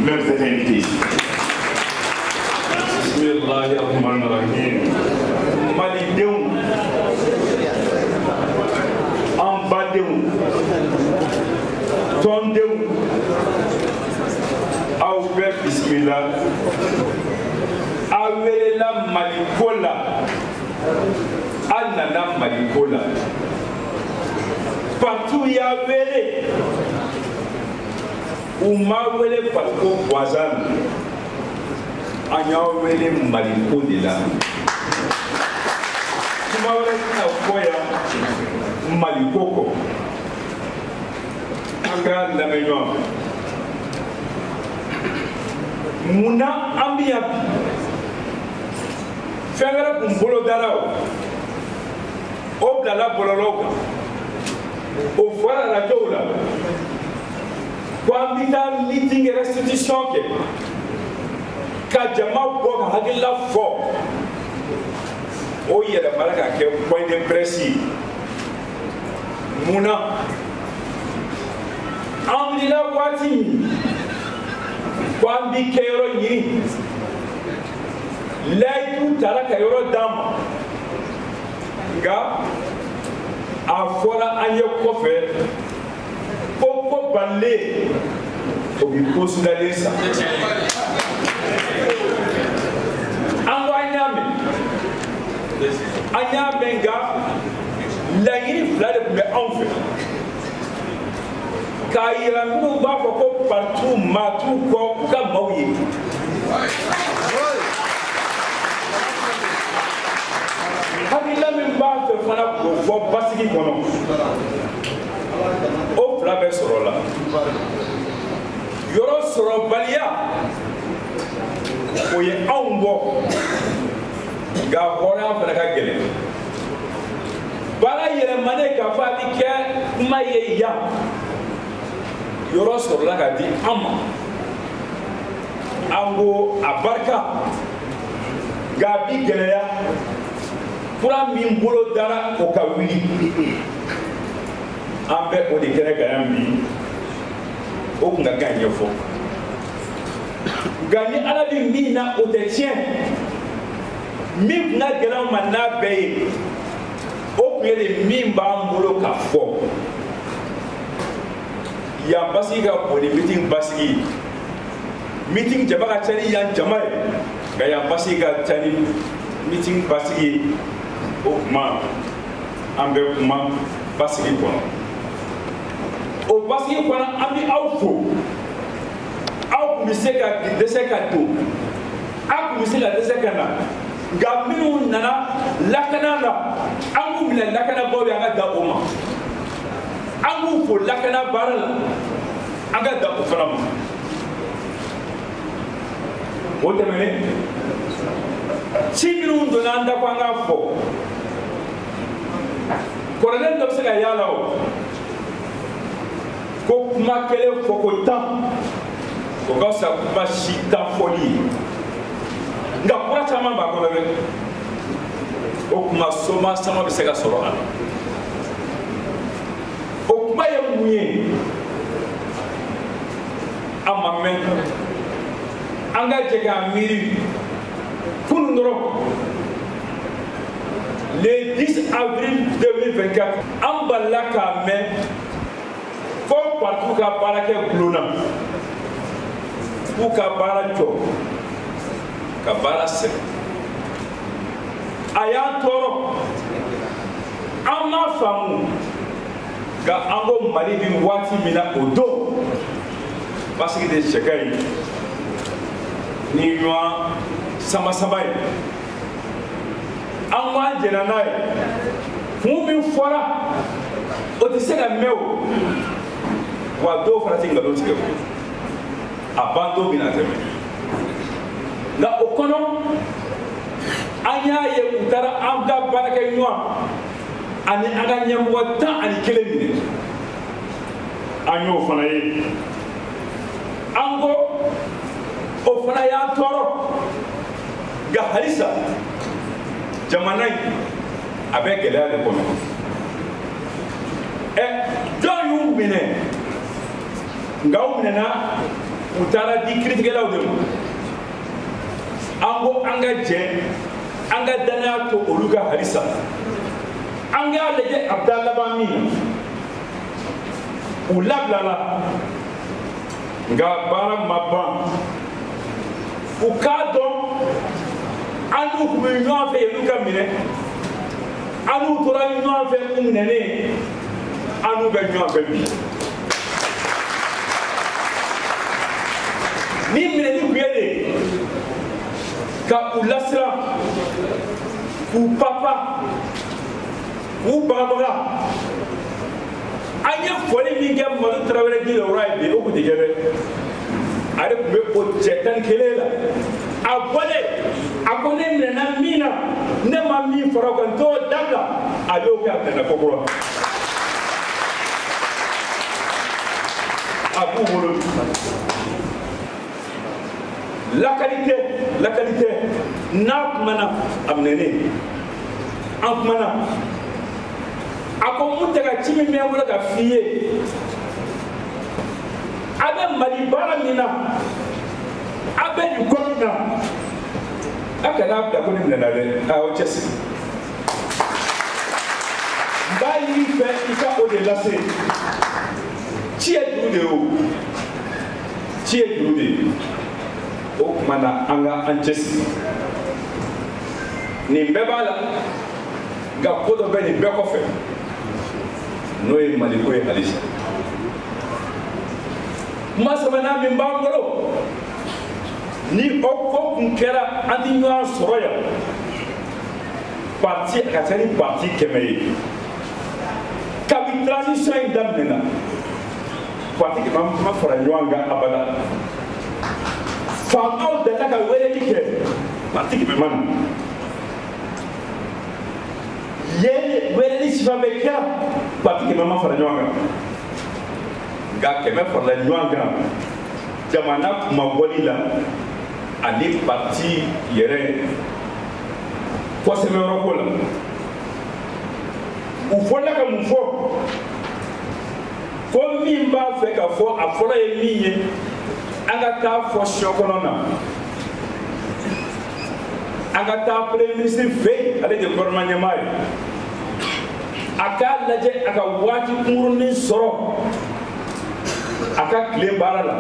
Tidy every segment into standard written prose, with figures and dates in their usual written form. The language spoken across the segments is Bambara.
Mais vous êtes invités ici. Bismillahirrahmanirrahim. Malidenw, an badenw, tɔndenw, aw bɛɛ bisimila. Aw welela Maliko la, aw nana Maliko la. Partout y'a wele, u ma wele parti ko gansan. An y'aw wele Maliko de la. Kuma wɛrɛ tɛna fɔ yan Maliko kɔ. An k'a lamɛn ɲɔgɔn fɛ. Munna an bɛ yan bi? Fɛn wɛrɛ kun bolo dara o. O bilala bɔlɔlɔw kan. O fɔra arajow la. Ko an bɛ taa meeting restitution kɛ. Ka jama bɔ ka hakilila fɔ. O yɛlɛmana ka kɛ point de presse ye. Munna? An wulila waati min ko an bi kɛyɔrɔ ɲini, layidu taara ka yɔrɔ d'an ma, nka a fɔra an ye kɔfɛ ko ko balilen o bi ko sudalen san. An ko an y'a mɛn, an y'a mɛn, nka laɲini fila de tun bɛ anw fɛ. K'a yira minnu b'a fɔ ko partout maa t'u kɔ u ka maaw ye. Hakilila min b'a fɛ fana k'o fɔ basigi kɔnɔ, o fila bɛɛ sɔrɔla. Yɔrɔ sɔrɔbaliya o ye anw bɔ, nka hɔrɔnya fana ka gɛlɛn. Baara yɛlɛmanen k'a fɔ a bɛ kɛ kuma ye yan, yɔrɔ sɔrɔla ka di an ma. An ko a barika, nka a bi gɛlɛya. Fura min bolo dara o ka wuli, an bɛ o de kɛnɛ kan yan bi. O kun ka kan ɲɛfɔ, nka ni Ala bɛ min na o tɛ tiɲɛ. Min kun ka gɛlɛn an ma n'a bɛɛ ye, o kun ye de min b'an bolo ka fɔ. Yan basigi ka bon ni meeting basigi ye. Meeting jama ka ca ni yan jama ye, nka yan basigi ka ca ni meeting basigi ye. O kuma an bɛ kuma basigi kɔnɔ. O basigi kɔnɔ, an bɛ aw fo. Aw kun bɛ se ka dɛsɛ ka don, aw kun bɛ se ka dɛsɛ ka na, nka minnu nana lakana la, an k'u minɛ lakanabaaw ye, an ka da o ma. An k'u fo lakana baara la, an ka da o fana ma. O tɛmɛnen, ci minnu donna an da ko an k'a fɔ, kɔrɔlen dɔ bɛ se ka y'a la o, ko kuma kelen fɔ ko 10, o ka fisa kuma si tan fɔli ye. Nka kura caman b'a kɔnɔ dɛ. O kuma soma sama bɛ se ka sɔrɔ a la. O kuma ye mun ye? A ma mɛn, an ka jɛ k'a miiri. Kunun dɔrɔn, le 10 avril 2024, an balila k'a mɛn fo partout ka baarakɛ gulonna k'u ka baara jɔ ka baara sɛgɛn. A y'an tɔɔrɔ, an m'a faamu, nka an ko Mali bi waati min na o don, basigi de cɛ ka ɲi ni ɲɔgɔn sama-sama ye. An ko an jɛnna n'a ye. Kun min fɔra o tɛ se ka mɛn o, wa dɔw fana tɛ nkalon tigɛ o, a ban don bɛna tɛmɛ. Nka o kɔnɔ, an y'a ye u taara an ka baarakɛ ɲɔgɔn ani an ka ɲɛmɔgɔ 11 minɛ. An y'o fana ye. An ko o fana y'an tɔɔrɔ, nka halisa jamana in a bɛ gɛlɛya de kɔnɔ. Ɛ, jɔn y'u minɛ? Nka u minɛna U taara di kiiritigɛlaw de ma. An ko an ka jɛ, an ka danaya to olu ka halisa. An k'a lajɛ a bɛ taa laban min na. U labilala, nka baara ma ban. U k'a dɔn an n'u tun bɛ ɲɔgɔn fɛ yen, ka minɛ. An n'u tora ɲɔgɔn fɛ u minɛnen, an n'u bɛ ɲɔgɔn fɛ bi. Ni minɛni tun ye de ka u lasiran, k'u papa, k'u bagabaga. An ye foli min kɛ Madu Tarawele Guy Leroy ye bi, o tun tɛ kɛ dɛ. Ale tun bɛ o cɛ 11 la. A bɔlen, a ko ne minɛna min na, ne ma min fara o kan, n t'o dabila. A y'o kɛ, a minɛna kokura. A b'u bolo. Lakali tɛ, lakali tɛ. N'a kumana, a minɛnen. An kumana. A ko mun tɛ ka ci min bɛ n bolo ka f'i ye, a bɛ Mali baara min na, a bɛ nin ko min na, a kana bila ko ne minɛna dɛ, a y'aw cɛsiri. N b'a ɲini i fɛ i ka o de lase. Ci ye juru de ye o, ci ye juru de ye. O tuma na an ka an cɛsiri. Nin bɛɛ b'a la, nka ko dɔ bɛ nin bɛɛ kɔfɛ, n'o ye Maliko ye halisa. Kuma sabanan min b'an bolo, ni o ko kun kɛra an ti ɲɔgɔn sɔrɔ yan. Parti a ka ca ni parti 100 ye. Kabi transition in daminɛna, parti 100 ma fara ɲɔgɔn kan abada. Faamaw delila ka weleli kɛ, parti 100 ma na. Yen weleli sifa bɛɛ kɛra, parti 100 ma fara ɲɔgɔn kan. Nka 100 farala ɲɔgɔn kan jamana kumabɔli la ani parti yɛrɛ kɔsɛbɛyɔrɔ ko la. U fɔlɔla ka mun fɔ? Ko min b'a fɛ ka fɔ, a fɔlɔ ye min ye, an ka taa fɔ sɔ kɔnɔ na. An ka taa premier ministre fɛ yen, ale de ye gouvernement ɲɛmaa ye. A k'a lajɛ a ka waati kunkurunin sɔrɔ a ka tile baara la,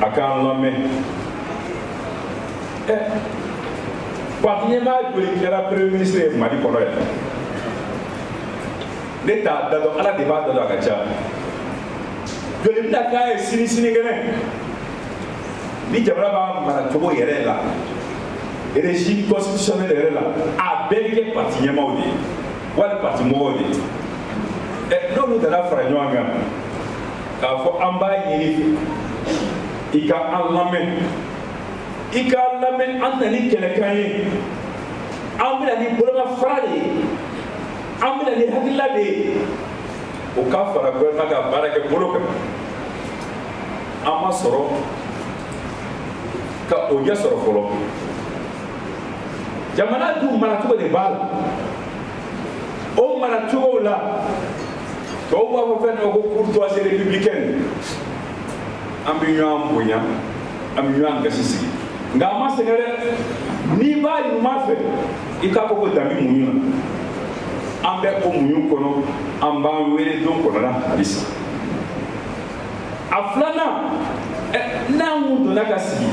a k'an lamɛn. Parti ɲɛmaa joli kɛra premier ministre ye Mali kɔnɔ yan? Ne t'a da dɔn, Ala de b'a da dɔn, a ka ca. Joli bɛna k'a ye sini sinikɛnɛ? Ni jamana b'a mara cogo yɛrɛ la, régime constitutionnel yɛrɛ la, a bɛɛ bɛ kɛ parti ɲɛmaaw de ye wali parti mɔgɔw de ye. N'olu nana fara ɲɔgɔn kan k'a fɔ an b'a ɲini i ka an lamɛn, i k'an lamɛn, an tɛna ni kɛlɛkan ye, an bɛna ni bolomafara de ye, an bɛna ni hakilila de ye, o ka fara gouvernement ka baara kɛ bolo kan. An ma sɔrɔ ka o ɲɛ sɔrɔ fɔlɔ. Jamana dun maracogo de b'a la. O maracogo la, tubabu b'a fɔ fɛn dɔ ma ko courtoisie républicaine. An bɛ ɲɔgɔn bonya, an bɛ ɲɔgɔn gasi sigi. Nka a ma sɛgɛn dɛ. N'i b'a ɲuman fɛ, i k'a fɔ ko danbe muɲu na. An bɛ o muɲu kɔnɔ, an b'an wele don kɔnɔ la halisa. A filanan, n'an kun donna ka sigi,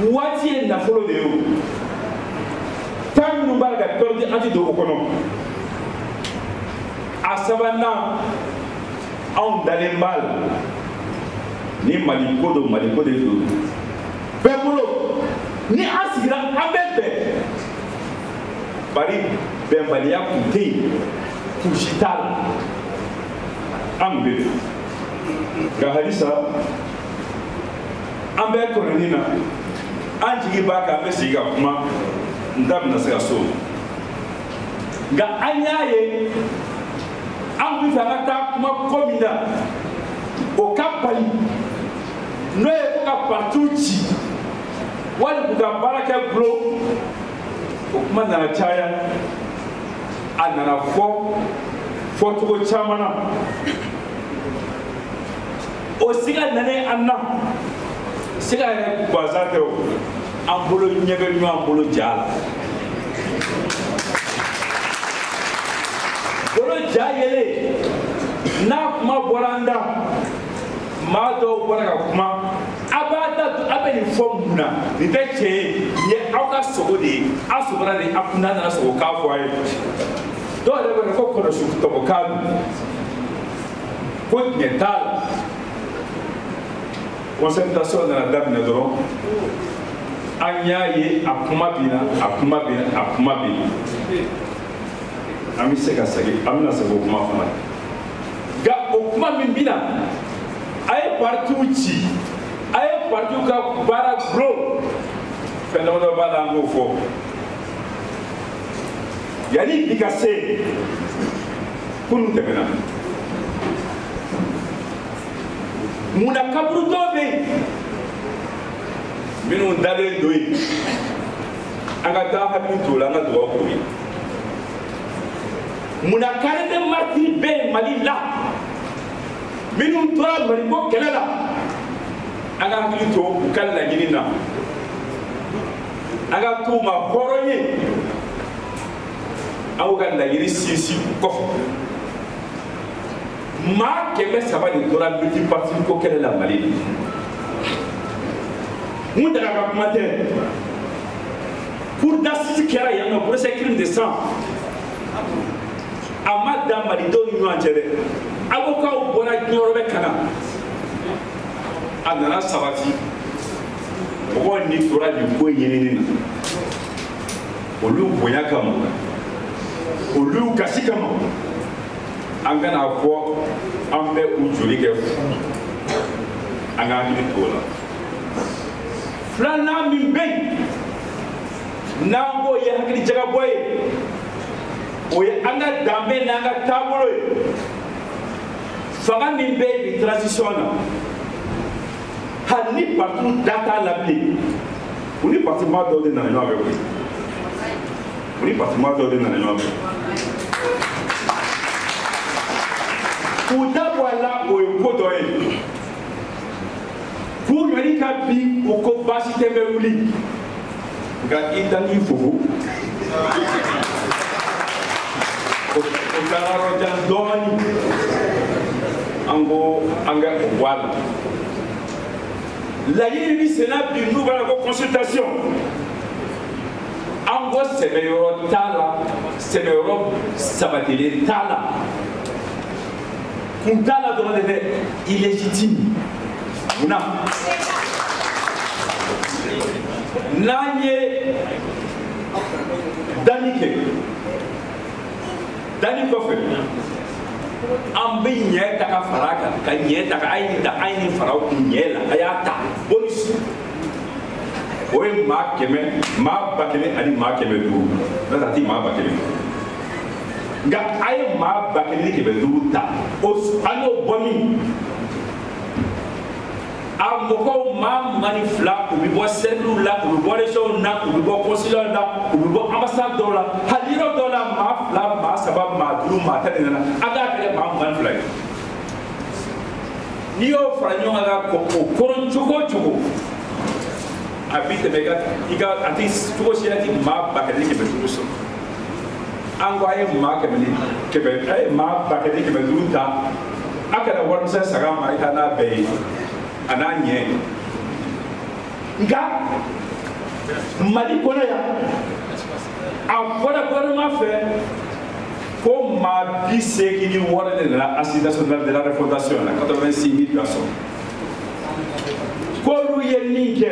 waati ye nafolo de ye o. Temps minnu b'a la ka perdu, an ti don o kɔnɔ. A sabanan, anw dalen b'a la ni Mali ko don, Mali ko de don bɛɛ bolo. Ni an sigira, an bɛ bɛn. Bari bɛnbaliya kun tɛ yen, kun si t'a la, an kun bɛ bɛn. Nka halisa an bɛ kɔnɔni na, an jigi b'a kan, an bɛ sigi ka kuma, n da bɛna se ka s'o ma. Nka an y'a ye, an bɛ fɛ an ka taa kuma ko min na, o ka bali, n'o ye ko ka partiw ci wali k'u ka baara kɛ bulon. O kuma nana caya, a nana fɔ fɔcogo caman na. O siga nana an na, siga yɛrɛ gansan tɛ o, an bolo ɲɛ bɛ ɲɔgɔn bolo ja la. Bolo ja yelen, n'a kuma bɔra an da, maa dɔw bɔra ka kuma, a b'a da a bɛ nin fɔ mun na, nin tɛ tiɲɛ ye, nin ye aw ka sogo de ye, aw sogora de, aw kunna nana sogo k'a fɔ a ye. Dɔw yɛrɛ bɛ ko kɔlɔsi tɔmɔ k'a dun, ko tiɲɛ t'a la. Concertation nana daminɛ dɔrɔn, an y'a ye a kuma bɛ na, a kuma bɛ na, a kuma bɛ na. An bɛ se ka segin, an bɛna segin o kuma fana. Nka o kuma min bɛ na, a ye partiw ci, a ye partiw ka baara dulon, fɛn damadɔ b'a la an k'o fɔ. Yanni bi ka se, kunun tɛmɛna. Munna kaburu dɔw bɛ yen minnu dalen don yen, an ka taa hakili t'o la, an ka dugawu k'u ye. Munna carré de martyrs bɛ yen Mali la, minnu tora Maliko kɛlɛ la, an ka hakili to u ka laɲini na, an ka t'u ma hɔrɔn ye, an k'u ka laɲini sinsin u kɔfɛ. Maa 300 de tora multiparti ko kɛlɛ la Mali la. Mun daga ka kuma tɛ, cour d'assises kɛra yan nɔ, procès crime de sang, a ma dan malidenw ni ɲɔgɔn cɛ dɛ, avocats bɔra diɲɛ yɔrɔ bɛɛ ka na, a nana sabati, mɔgɔw ni tora nin ko in ɲinini na, olu bonya kama, olu gasi kama, an kana fɔ an bɛ u joli kɛ fu, an ka hakili t'o la. Filanan min bɛ yen, n'an k'o ye hakili jagabɔ ye, o ye an ka danbe n'an ka taabolo ye. Fanga min bɛ yen bi transition na, hali ni partiw da t'a la bilen, u ni parti maa dɔw de nana ɲɔgɔn fɛ koyi, u ni parti maa dɔw de nana ɲɔgɔn fɛ. K'u da bɔ a la, o ye ko dɔ ye. K'u ɲɔni ka bin, u ko baasi tɛ bɛ wuli, nka i da n'i fofo, o taara yɔrɔ jan dɔɔnin, an ko an ka o bɔ a la. Laɲini min senna bi n'u b'a la ko consultation, an ko sɛbɛyɔrɔ t'a la, sɛbɛyɔrɔ sabatilen t'a la, kun t'a la dɔrɔn de dɛ, illégitime. Munna n'an ye danni kɛ, danni kɔfɛ an bɛ ɲɛ ta ka fara a kan, ka ɲɛ ta ka a ye nin ta, a ye nin fara o kun ɲɛ la, a y'a ta bonus, o ye maa 100, maa 1000 ani maa 500, n'o tɛ a ti maa 1000. Nka a ye maa 1500 ta, o an y'o bɔ min? A mɔgɔw maa 22, u bɛ bɔ cercle la, u bɛ bɔ région na, u bɛ bɔ consulat la, u bɛ bɔ ambassade dɔw la, hali yɔrɔ dɔw la maa 2, maa 3, maa 5, maa 10 de nana, an k'a kɛ maa 22 ye. N'i y'o fara ɲɔgɔn kan k'o koron cogo o cogo, a bi tɛmɛ i ka a ti cogo si la ti maa 1500 sɔrɔ. An ko a ye maa 100, a ye maa 1500 ta, a kana warimisɛn saga ma, i taa n'a bɛɛ ye, a n'a ɲɛ. Nka Mali kɔnɔ yan, a fɔra gouvernement fɛ ko maa 86 de nana Assise nationale de la refondation na, 86 000 personnes. K'olu ye min kɛ,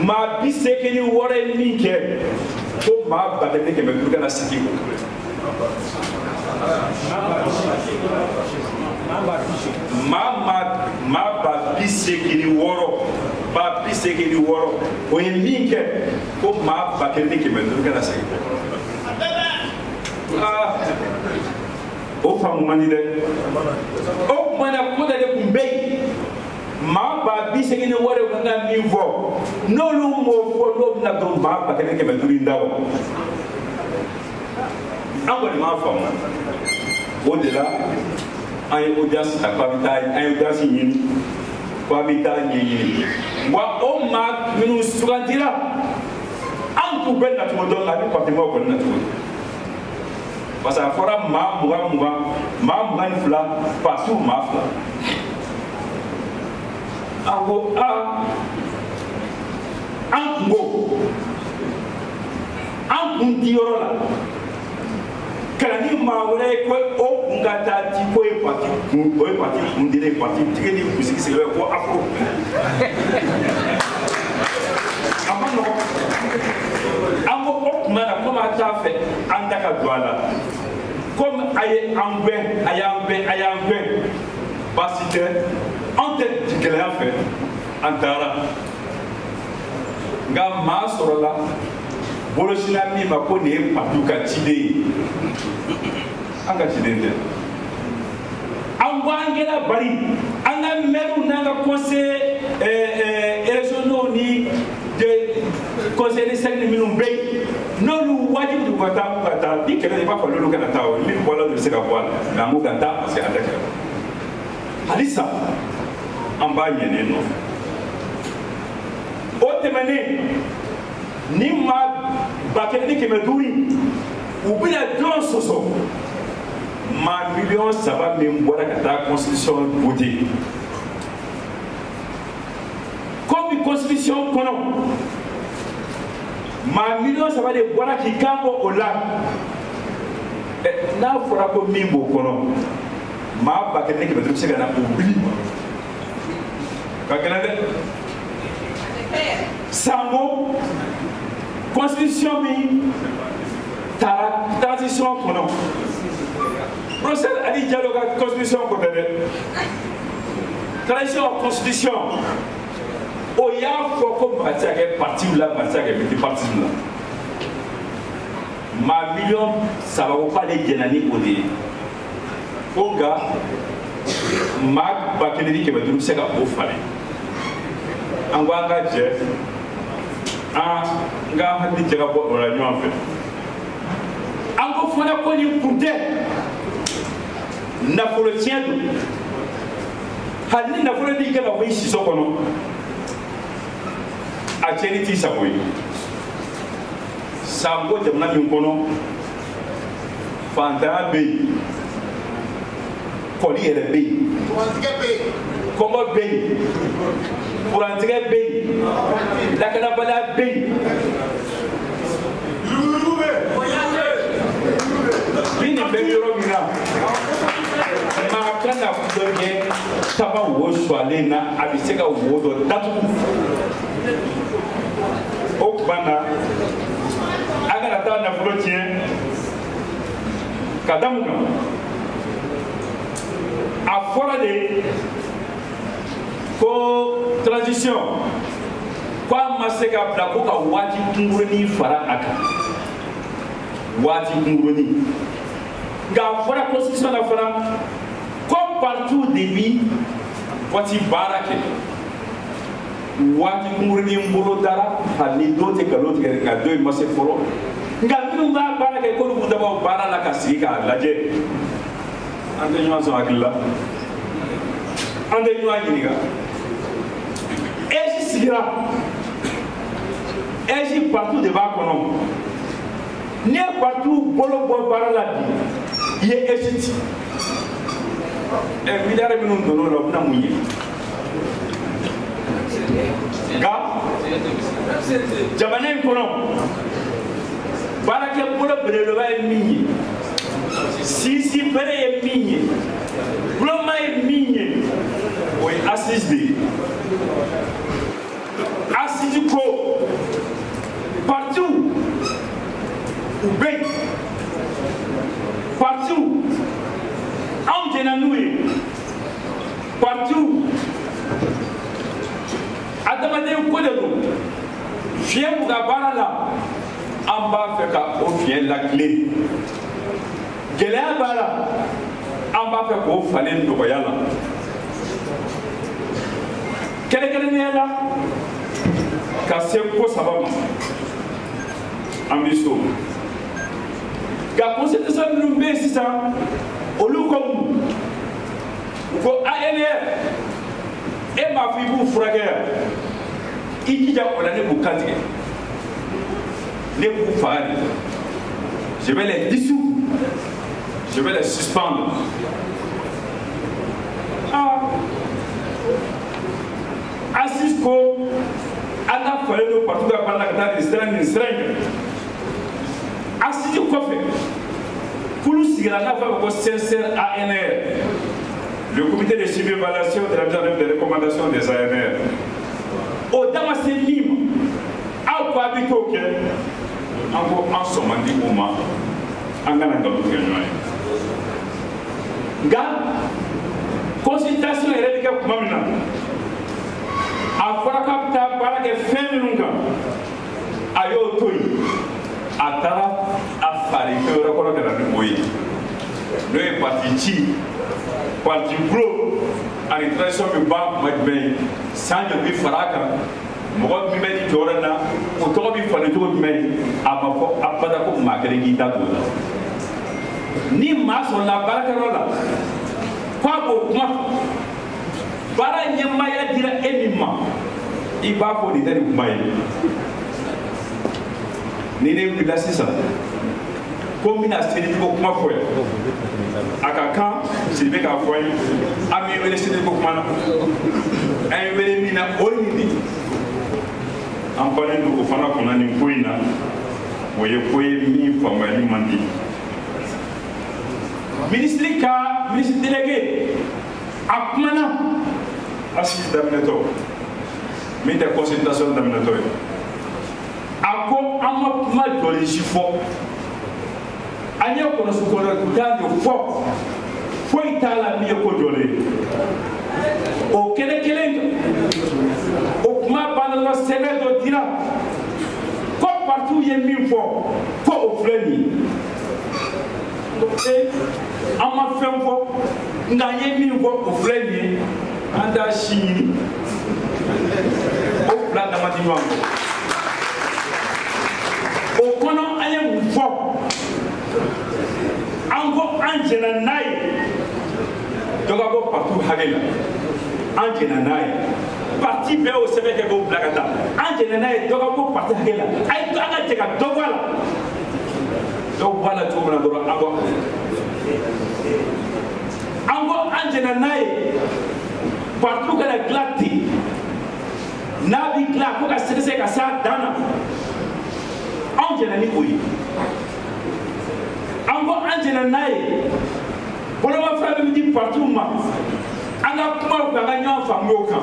maa 86 ye min kɛ, ko maa 1500 kana sigi o. Maa 86, 86, o ye min kɛ, ko maa 1500 kana sigi. Aa, o faamu man di dɛ. O tuma na ko dɔ de tun bɛ yen, maa 86 kan ka min fɔ, n'olu m'o fɔ, n'o bɛna don maa 1500 in da o. An kɔni m'a faamu. O de la An ye audience ta k'a bɛ taa, an ye audience ɲini k'a bɛ taa ɲɛɲini. Wa o maa minnu sugandira, an t'u bɛɛ nacogo dɔn, nka a bɛ parti mɔgɔw kɔni nacogo dɔn. Parce que a fɔra maa 20 20, maa 22, partiw maa 2. An ko aa, an kun ko an kun di yɔrɔ la ka na ni maa wɛrɛ ye ko o kun ka taa di ko ye parti kun, o ye parti kun dilen, parti tigi ni kunsigi sigilen ko afro. A ma nɔgɔn. An ko o tuma na komi a t'a fɛ an da ka don a la, komi a ye an gɛn, a y'an gɛn, a y'an gɛn, baasi tɛ, anw tɛ gɛlɛya fɛ, an taara. Nka maa sɔrɔla bolosina min ma ko nin ye parti ka ciden ye, an ka ciden tɛ. An ko an kɛra bari an ka maires n'an ka conseil régionaux ni conseil de cercle minnu bɛ yen, n'olu wajibi don ka taa, ka taa ni kɛlɛ, i b'a fɔ n'olu kana taa, o min bɔra olu bɛ se ka bɔ a la, mais an k'u ka taa parce que an tɛ kɛlɛ. Halisa an b'a ɲɛnen nɔfɛ. O tɛmɛnen, ni maa 1500 u bɛna jɔn sɔsɔ? Maa 3 miliyɔn min bɔra ka taa constitution voter. Komi constitution kɔnɔ maa 3 miliyɔn de bɔra k'i kan bɔ o la, n'a fɔra ko min b'o kɔnɔ, maa 1500 bɛ se ka na o wuli ka gɛlɛn dɛ. Sango constitution min taara transition kɔnɔ, professeur Ali Diallo ka constitution ko tɛ dɛ, transition constitution o y'a fɔ ko maa tɛ se ka kɛ parti la, maa tɛ se ka kɛ multiparti la. Maa 3 miliyɔn ko k'ale jɛnna ni o de ye ko, nka maa 1500 bɛ se ka o falen. An ko an ka jɛ, an ka hakili jɛ ka bɔ o la ɲɔgɔn fɛ. An ko fana ko nin kun tɛ nafolo tiɲɛ don. Hali ni nafolo b'i kɛ ka bɔ i siso kɔnɔ, a tiɲɛni t'i sago ye. Sanko jamana min kɔnɔ, fantanya bɛ yen, kɔli yɛrɛ bɛ yen, kɔngɔ bɛ yen, kurantigɛ bɛ yen, lakanabaliya bɛ yen. Ni nin bɛ yɔrɔ min na, maa kan ka dɔ kɛ tama wo sualen na, a bɛ se ka wo dɔ datugu. O tuma na, an kana taa nafolo tiɲɛ ka da mun kan? A fɔra de ko transition ko a ma se ka bila ko ka waati kunkurunin fara a kan, waati kunkurunin. Nka a fɔra constitution na fana ko partout de bi waati baara kɛ, waati kunkurunin bolo dara. Hali ni dɔw tɛ nkalon tigɛ, nka dɔw ma se fɔlɔ. Nka minnu b'a baara kɛ, k'olu b'u dabɔ baara la ka sigi k'a lajɛ. An tɛ ɲɔgɔn sɔn hakili la, an tɛ ɲɔgɔn ɲininka. AIGE sigira, AIGE partout de b'a kɔnɔ. N'i ye partout bolo bɔ baara la bi, i ye AIGE ci. Ɛ, miliyari minnu donn'o la, o bɛna mun ye? Nka jamana in kɔnɔ, baarakɛ bolo belebeleba ye min ye, sinsin bere ye min ye, buloma ye min ye, o ye assise de ye. Assise ko partiw u bɛ yen, partiw anw jɛnna n'u ye, partiw adamaden ko de don. Fiɲɛ b'u ka baara la, an b'a fɛ ka o fiɲɛ latilen. Gɛlɛya b'a la, an b'a fɛ k'o falen nɔgɔya la. Kɛrɛnkɛrɛnnenya la, ka se ko saba ma, an bɛ so. Nka constitution minnu bɛ yen sisan, olu ko mun? U ko ANR e m'a fɔ i b'u furakɛ yan, i jija o la, ne b'u kantigɛ, ne b'u faga de. Je vais les dissoudre, je vais les suspendre. Ah, Assises ko an ka falen don parti ka baara la ka taa nin sira, nin sira in kan. Assises kɔfɛ, kulu sigira n'a fɔ a ma ko CCR ANR, le comité de suivi évaluation de la mise en œuvre des recommandations des ANR. O dama se min ma, aw ko a bɛ t'o kɛ, an ko an sɔn man di o ma, an kana nkalon tigɛ ɲɔgɔn ye. Nka consultation yɛrɛ bɛ kɛ tuma min na, a fɔra k'a bɛ taa baara kɛ fɛn minnu kan, a y'o to yen, a taara a fari fɛn wɛrɛ kɔnɔ ka na ni o ye, n'o ye parti ci, parti gulon ani transition bɛ ban kuma jumɛn, san joli bɛ fara a kan, mɔgɔ min bɛ nin jɔyɔrɔ in na, o tɔgɔ bɛ falen cogo jumɛn? A ma fɔ abada ko maa kelen k'i da don o la. Ni maa sɔrɔla baarakɛyɔrɔ la k'a b'o kuma fɔ, baara ɲɛmaaya dira e min ma, i b'a fɔ nin tɛ nin kuma ye. Ni ne wulila sisan ko n bɛna selijugu kuma fɔ yan, a ka kan Sidibe k'a fɔ an ye, an bɛ wele selijugu kuma na, an ye wele min na o ye nin de ye. An bannen don o fana kunna nin ko in na, o ye ko ye min faamuyali man di. Minisiri ka ministre délégué a kumana assise daminɛtɔ, min tɛ consultation daminɛtɔ ye, a ko an ma kuma jɔlen si fɔ, an ye kɔlɔsi kɔlɔsi de fɔ, foyi t'a la min ye ko jɔlen ye. O kɛnɛ kelen, o kuma banna la, sɛbɛn dɔ dira ko partiw ye min fɔ, ko o filɛ nin ye. An ma fɛn fɔ, nka an ye min fɔ, o filɛ nin ye. An t'a si ɲini, o fila dama di ɲɔgɔn kɔ. O kɔnɔ, an ye mun fɔ? An ko an jɛnna n'a ye dɔ ka bɔ parti hakɛ la, an jɛnna n'a ye. Parti bɛɛ y'o sɛbɛn kɛ k'o bila ka taa. An jɛnna n'a ye dɔ ka bɔ parti hakɛ la, a ye to an ka jɛ ka dɔ bɔ a la. Dɔ bɔ a la cogo min na dɔrɔn, an ko an jɛnna n'a ye parti kana dilan ten, n'a bɛ dilan ko ka sɛgɛsɛgɛ ka s'a dan na, anw jɛnna ni o ye. An ko an jɛnna n'a ye bolomafara min bɛ di partiw ma, an ka kumaw kan, an ka ɲɔgɔn faamuya o kan.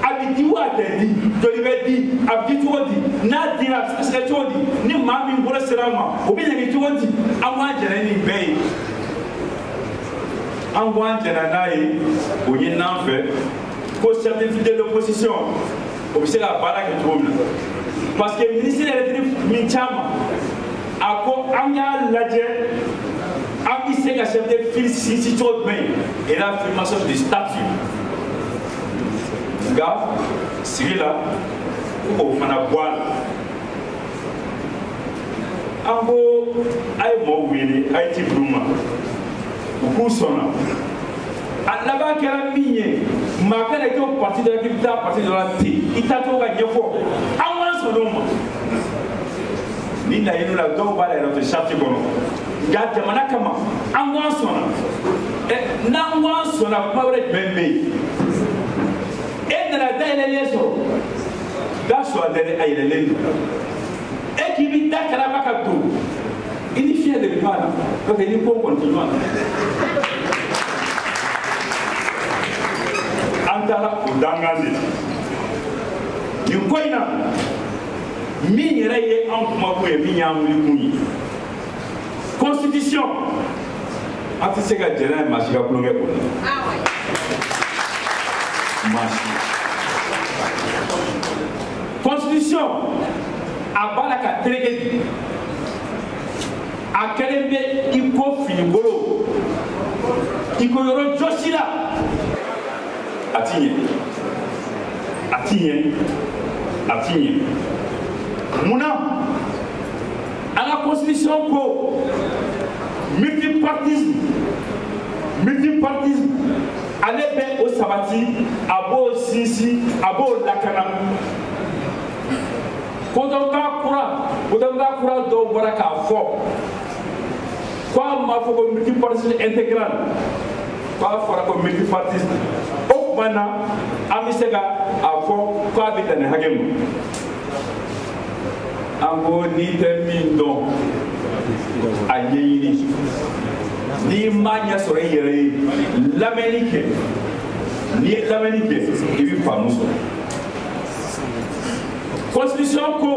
A bɛ di wa a tɛ di, joli bɛ di, a bɛ di cogo di, n'a dira a bɛ sɛgɛsɛgɛ cogo di, ni maa min bolo sera a ma o bɛ ɲangi cogo di? An ko an jɛnna ni nin bɛɛ ye. An ko an jɛnna n'a ye, o ɲin'an fɛ ko chef de l'opposition o bɛ se ka baara kɛ cogo min na, parce que ministre yɛrɛ min caman a ko an y'a lajɛ, an bɛ se ka chef de file sinsin cogo jumɛn et l'affirmation du statut. Nka sigi la, ko k'o fana bɔ a la. An ko a ye maaw wele, a ye ci bil'u ma, u k'u sɔnna. A laban kɛra min ye, maa kana jɔ parti dɔ la k'i bɛ taa parti dɔ la ten, i taacogo ka ɲɛfɔ. An k'an sɔnn'o ma. Ni laɲiniw la, dɔw b'a la yɛrɛ, o tɛ charte kɔnɔ, nka jamana kama an ko an sɔnna. Ɛ, n'an ko an sɔnna, kuma wɛrɛ jumɛn bɛ yen? E nana dayɛlɛlen sɔrɔ, da sɔrɔ a dayɛlɛ, a yɛlɛlen don, e k'i bɛ da kalama ka don, i ni fiɲɛ de bɛ ɲɔgɔn na, n'o tɛ i ni ko kɔni tɛ ɲɔgɔn na. An taara o dangan de la nin ko in na. Min yɛrɛ ye an kumakun ye, min y'an wulikun ye, constitution, an tɛ se ka jɛn n'a ye maa si ka tulonkɛ o la, maa si. Constitution a b'a la ka tereke bi, a kɛlen bɛ i ko finibolo, i ko yɔrɔ jɔsi la, a ti ɲɛ, a ti ɲɛ, a ti ɲɛ. Munna? An ka constitution ko multipartisme, multipartisme. Ale bɛ o sabati, a b'o sinsin, a b'o lakana. Kodɔnba kura dɔw bɔra k'a fɔ ko a ma fɔ ko multipartisme intégral, k'a fɔra ko multipartisme. O tuma na an bɛ se ka a fɔ k'a bɛ dan nin hakɛ ma. An ko n'i tɛ min dɔn a ɲɛɲini, n'i m'a ɲɛ sɔrɔ i yɛrɛ ye, lamɛnni kɛ. N'i ye lamɛnni kɛ, i bɛ faamu sɔrɔ. Constitution ko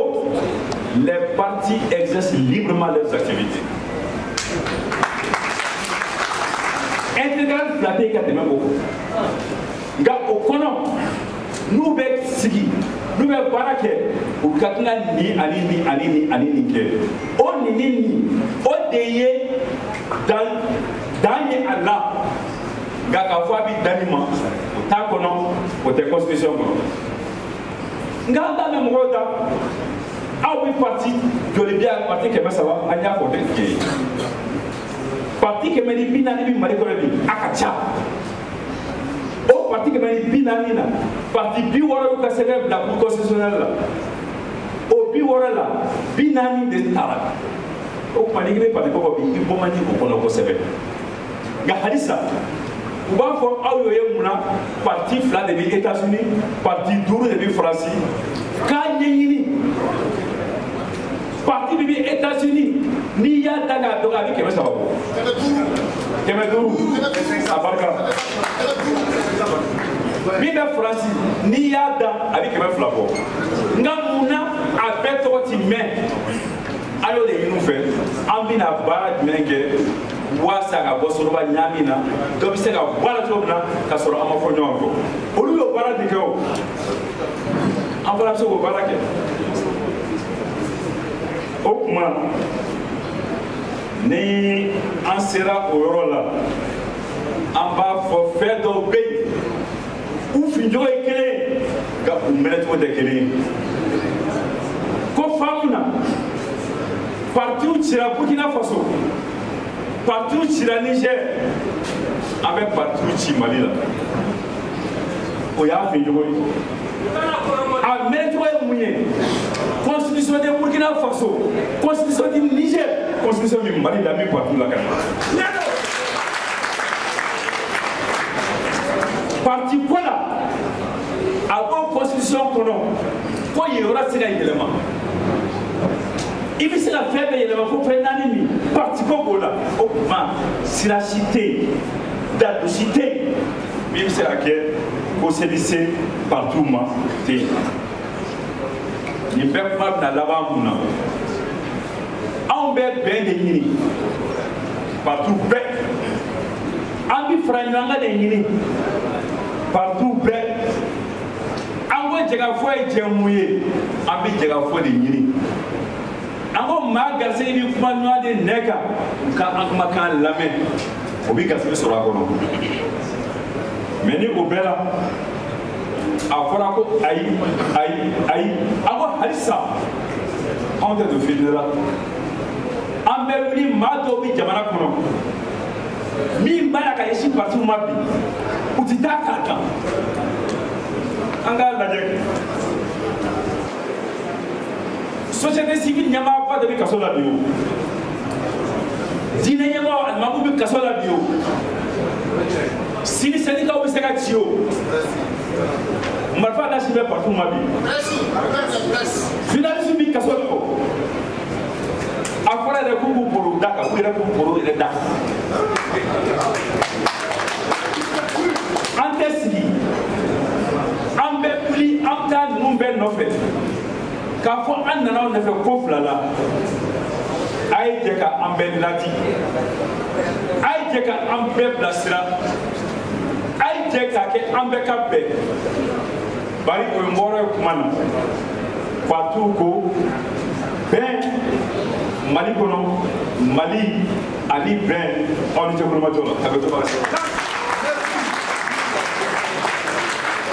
les partis exercent librement leurs activités. Intégral fila tɛ yen ka tɛmɛ o kan. Nka o kɔnɔ, n'u bɛ sigi, n'u bɛ baara kɛ, u ka kan ka nin ani nin ani nin ani nin kɛ. O nin ni nin, o de ye dan ye a la. Nka k'a fɔ a bɛ dan nin ma, o t'a kɔnɔ, o tɛ constitution kɔnɔ. Nka an t'a mɛn mɔgɔw da. Aw bɛ parti joli bi yan, parti 300, an y'a fɔ o tɛ tiɲɛ ye. Parti 140 bɛ Mali kɔnɔ bi, a ka ca. O parti 140 na, parti 60 y'u ka sɛbɛn bila cour constitutionnelle la. O 60 la, 40 de taara. O tuma n'i bɛ parti ko fɔ bi, i bɔ man di o kɔnɔ kosɛbɛ. Nka halisa, u b'a fɔ aw y'o ye mun na, parti 2 de bɛ États-Unis, parti 5 de bɛ Faransi. K'a ɲɛɲini. Parti min bɛ États-Unis, n'i y'a da k'a dɔn a bɛ 300 bɔ. 500 a barika. Min bɛ Faransi, n'i y'a da a bɛ 200 bɔ. Nka mun na a bɛɛ tɔgɔ ti mɛn? An y'o de ɲini u fɛ. An bɛna baara jumɛn kɛ walasa ka bɔ soroba ɲaami na, dɔ bɛ se ka bɔ a la cogo min na ka sɔrɔ an ma fɔ ɲɔgɔn kɔ. Olu y'o baara de kɛ o. An fana bɛ se k'o baara kɛ. O tuma ni an sera o yɔrɔ la, an b'a fɔ fɛn dɔw bɛ yen, u fincogo ye kelen ye, nka u mɛnɛcogo tɛ kelen ye. Ko faamu na, partiw cira Burkina Faso, partiw cira Niger, an bɛ partiw ci Mali la. O y'a fincogo ye. A mɛnɛcogo ye mun ye? Constitution de Burkina Faso, constitution du Niger, constitution min Mali la, min parti la ka na. Parti ko la, a b'o constitution kɔnɔ ko yen yɔrɔ tɛ se ka yɛlɛma. I bɛ se ka fɛn bɛɛ yɛlɛma fo fɛn naani min, parti ko b'o la. O tuma sira si tɛ yen, dalu si tɛ yen min bɛ se ka kɛ ko seli se partiw ma tɛ yen. Nin bɛɛ kuma bɛna laban mun na? Anw bɛ bɛn de ɲini, partiw bɛɛ. An bɛ fara ɲɔgɔn kan de ɲini, partiw bɛɛ. An ko jɛkafɔ ye jɛmu ye, an bɛ jɛkafɔ de ɲini. An ko maa garisɛgɛ bɛ kuma ɲɔgɔn de nɛ kan, u ka an kumakan lamɛn, o bɛ garisɛgɛ sɔrɔ a kɔnɔ. Mɛ ni o bɛɛ la, a fɔra ko ayi ayi ayi, an ko halisa anw tɛ don fitinɛ la. An bɛ wuli maa dɔw bɛ jamana kɔnɔ min b'a la ka ɲɛsin partiw ma bi, u ti taa k'a kan. An k'a lajɛ. Société civile ɲɛmaaba de bɛ kaso la bi o. Diinɛ ɲɛmaaw alimamuw bɛ kaso la bi o. Sini syndicats bɛ se ka ci o. Marifa da si bɛ parti ma bi. Journaliste bɛ kaso la o. A fɔra yɛrɛ k'u b'u bolo da kan, u yɛrɛ k'u bolo yɛrɛ da kan. An tɛ sigi, an bɛ wuli, an bɛ taa ninnu bɛɛ nɔfɛ. K'a fɔ an nana aw nɔfɛ ko fila la, a ye jɛ ka an bɛɛ ladi, a ye jɛ ka an bɛɛ bilasira, a ye jɛ k'a kɛ an bɛɛ ka bɛn. Bari o ye n bɔra ye kuma na, partiw ko bɛn Mali kɔnɔ, Mali ani bɛn, aw ni cɛ kulomajɔ la, a bɛ to ka se.